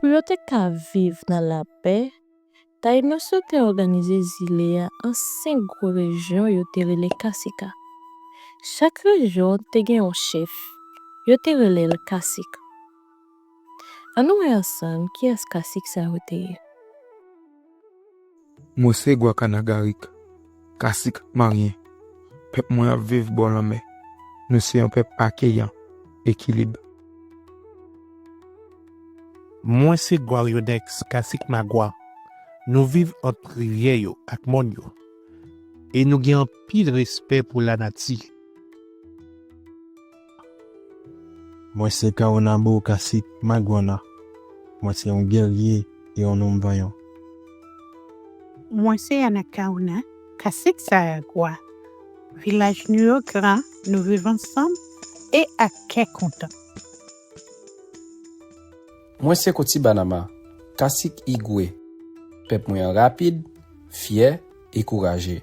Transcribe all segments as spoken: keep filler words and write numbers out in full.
Pou yo te ka viv nan lapè, Tayino yo te òganize zile a an senk gwo rejyon yo te rele kasik a. Chak rejyon te gen yon chèf, yo te rele l kasik. Ann nou wè ansanm kiyès kasik sa yo te ye. Mwen se Gwa Kanagarik, kasik Maryen. Pèp mwen ap viv bò lanmè. Nou se yon pèp akeyan, ekilib. Mwen se Gwaryonex, kasik Magwa. Nou viv ant rivyè yo ak mòn yo. E nou gen anpil respè pou lanati. Mwen se Kawonabo, kasik Magwana. Mwen se yon gèrye e yon nonm vanyan. Mwen se Anakaona, kasik Saragwa. Vilaj nou yo gran, nou viv ansanm e ak kè kontan. Mwen se Kotibanama, kasik Igwe. Pèp mwen an rapid, fyè e kouraje.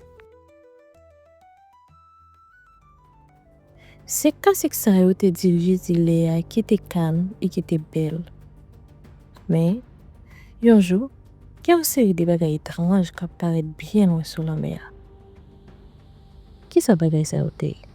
Se kasik sa yo te dirije zile a ki te kalm e ki te bèl. Men, yon jou, gen yon seri de bagay etranj k ap parèt byen lwen sou lanmè a. Kisa bagay sa yo te ye?